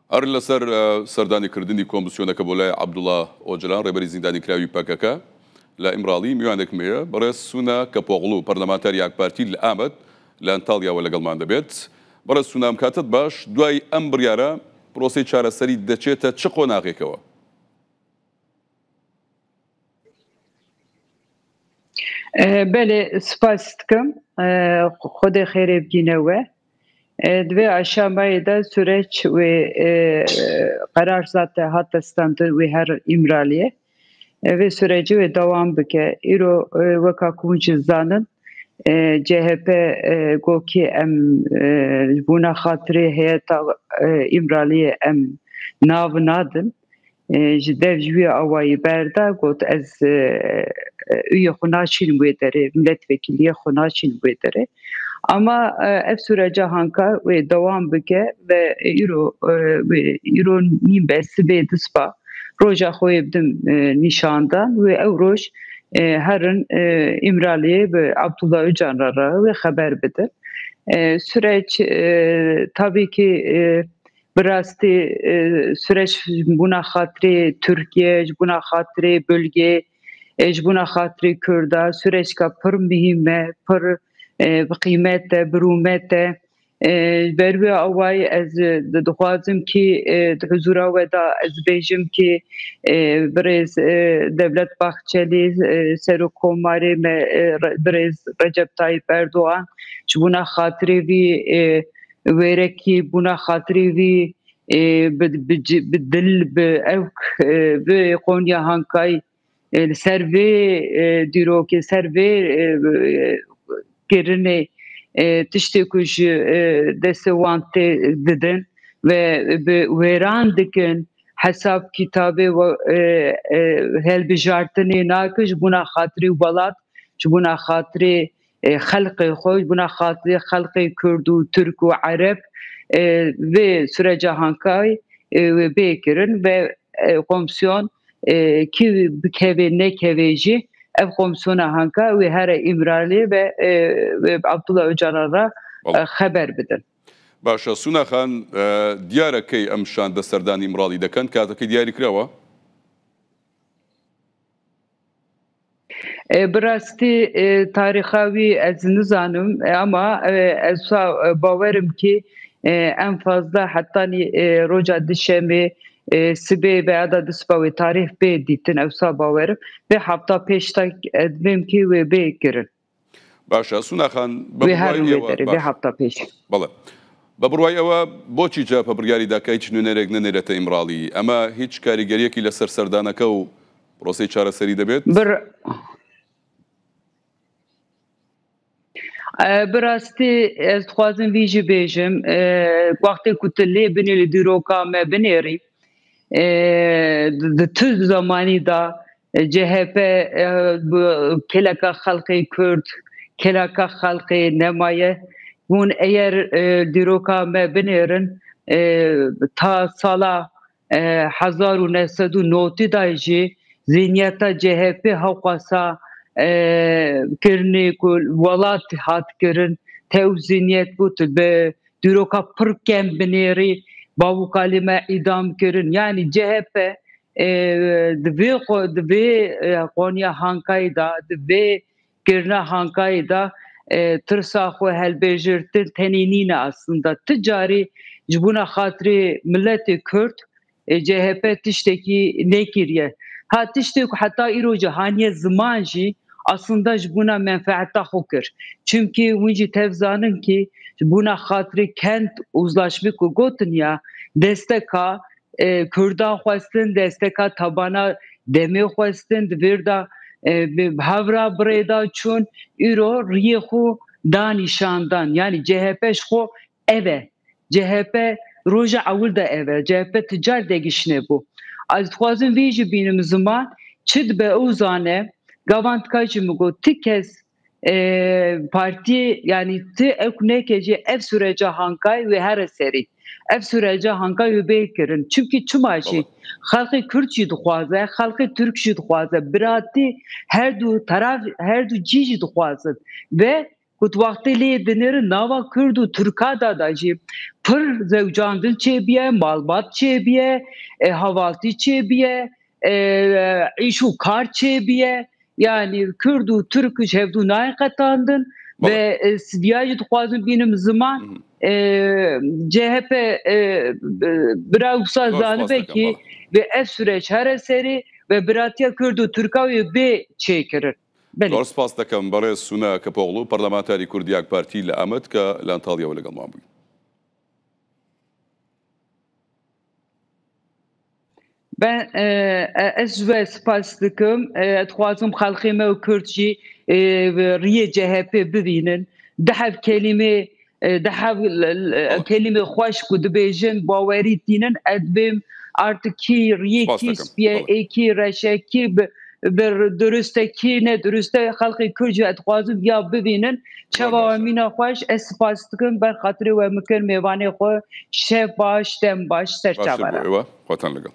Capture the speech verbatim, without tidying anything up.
Her li ser, e, serdanîkirdinî komîsyoneke bo lay Abdullah Ocalan, rêberî zîndanîkirawî P K K, li Îmralî, mêwanek me ye. Birêz Sûna Kepoğlu, parlamenterê AK Partî li Amed, li Antalya we legelman dibêt. Birêz Sûna, em katet baş, duay em biryara, proseyê çareserî deçête çi qonaxêkewe? E, belê, spas dikim. E, Xwedê xêrê bigîne we. E, di vê aşamayê de süreç wê, e, qerar zate hate standin wê her Îmraliyê. E, vê sürecî wê dewam bike. Îro, e, weka ku hûn jî zanin, e, C H P, e, gokî em, e, ji bona xatirê heyeta, e, Îmraliyê em nav nadin. E, ji dev ji wî awayî berda, got, ez, e, e, üyê xwe naçînim wê derê, milletvekiliyê xwe naçînim wê derê. Ama, e, ev süreca hanka wê dewam bike ve îro, e, wê îro nîm be sibê dispa roja xwe yê bidim, e, nîşandan wê ew roj, e, herin, e, Îmraliyê bi Abdullah Ocalan re wê xeber bidin. E, süreç, e, tabii ki, e, bi rastî, e, süreç ji bona xatirê Tirkiye, ji bona xatirê bölgê, e, ji bona xatirê Kurda, süreçka pir muhîm e, pir, e, bi qîmet e, bi rûmet e. E, ber wê awayî ez, e, di-, dixwazim kî, e, di huzura we de ez bêjim kî, e, birêz, e, Devlet Bahçeli, e, Serokkomarê me, e, re-, birêz Recep Tayyip Erdoğan, ji bona xatirê vî, e, wêrekî, bona xatirê vî, e, bi, bi ci-, bi dil, bi ewk, e, bi Konya Hankay, e, li ser vê, e, dîrokê, ser vê, e, e, kirinê, e, tiştê ku ji, e, destê wan tê didin ve bi wêran dikin, hesab kitabê we, e, e, helbijartinê nakin ji bona xatirê welat, ji bona xatirê, e, xelqê xwe, ji bona xatirê xelqê Kurd û Tirk û Ereb, e, vê süreca hankayê, e, wê bê kirin ve, e, komîsyon, e, kî bikeve nekeve jî ev komîsyona hanka wê here Îmraliyê ve, e, ve Abdullah Ocalan re, Vallahi. e, xeber bidin. Baş e, Sûna Xan, e, diyar e key em şande serdanî Îmralî dekin, katekî diyarî kirawa? E, bi rastî, e, tarîxa wî ez nizanim, e, ama, e, ez wisa, e, bawerim kî, e, en fazla hetanî, e, roja dişemê, e, sibê veya da dispa wê tarîx bê dîtin, ez wisa bawerim. Vê hefta pêş de ez dibêm kî wê bê kirin. Baş e, Sûna Xan, bi Wê her birwayî wê ewa, derê, vê baş. hefta pêş. Bele. Bi birwayî ewa, boçî C H P biryarî da ke hiç nûnerek nenêrete Îmralî? Ema hiç karîgeriyekî li ser serdaneke û proseyê çareserî dibêt? Bir, e, bi rastî ez dixwazim vî jî bêjim. E, wextê ku tu lê binê li dîroka me binêrî, e, di, di tu zemanî de, e, C H P, e, bi kêleka xelkê Kurd, kêleka xelkê nemaye. Hûn eyer, e, dîroka me binêrin, e, ta sala, e, hezar û neh sed û notî de jî zîniyeta C H P hewqasa, e, kirinê ku welat hat kirin, tew zîniyet bû, tu bi dîroka pir kem binêrî, bav û kalê me îdam kirin. Yanî C H P, e, di vê xwe, di vê, e, Konya Hankayê de, di vê kirina Hankayê de, e, tirsa xwe helbêjirtin tenê nîne aslında. Ti carî ji bona xatirê miletê Kurd, e, C H P tiştekî nekiriye. Ha, tiştê ku heta îro cihaniye ziman jî aslında ji bona menfeeta xwe kir. Çimkî hûn jî tev zanin kî ji bona xatirê kent uzlaşmê ku gotin ya, desteka, e, Kurdan xwestin, desteka tabana demê xwestin, di vêr de, e, bi hevra birêda çûn, îro riyê xwe da nîşandan. Yanî C H P ji xwe ev e. C H P roja ewil de ev e. C H P ti car degişine bû. Ez dixwazim vê jî bînim ziman, çi dibe ew zane, gavan tika jî min got, ti kes, e, partiyê, yanî ti ew neke jî ev süreca hankay wê here serî. Ev süreca hankay wê bê kirin. Çimkî çima jî Baba. xelkê Kurd jî dixwaze, xelkê Tirk jî dixwaze, biratî her du taraf, her du cî jî dixwazin. Ve ku tu wextê lê dinêrin nava Kurd û Tirka da da jî pir zewcandin çêbiye, malbat çêbiye, e, havaltî çêbiye, e, îş û kar çêbiye. Yani Kurd û Tirk ji hevdû nayê qetandin ve, e, s-, viya jî dixwazim bînim ziman, e, C H P, e, bira wisa zanibe kî ve ev süreç here serê ve biratiya Kurd û Tirka wê bê çêkirin. Belê. Zor spas dikim, berêz Sûna Kepoglu, parlamenterî Kurd ya AK Partî li Amed, ke li Antalya we legal man bû. Ben, e, e, ez we spas dikim. E, dixwazim xelkê me û Kurd jî, e, riyê C H P bibînin. Dihev kelîmê, e, dihev l-, l-, kelîmê xweş ku dibêjin, bawerî tînin, ez dibêm artık kî riyê kî spî ye, ê kî reş e, kî bi, bi durist e, kî ne durist e, xelkê Kurd jî ez dixwazim ya bibînin. Çawa we mîna xweş, ez spas dikim, ber xatirê we min kir, mêvanê xwe, şev baş, dem baş, ser çava re. Xwatan li gel.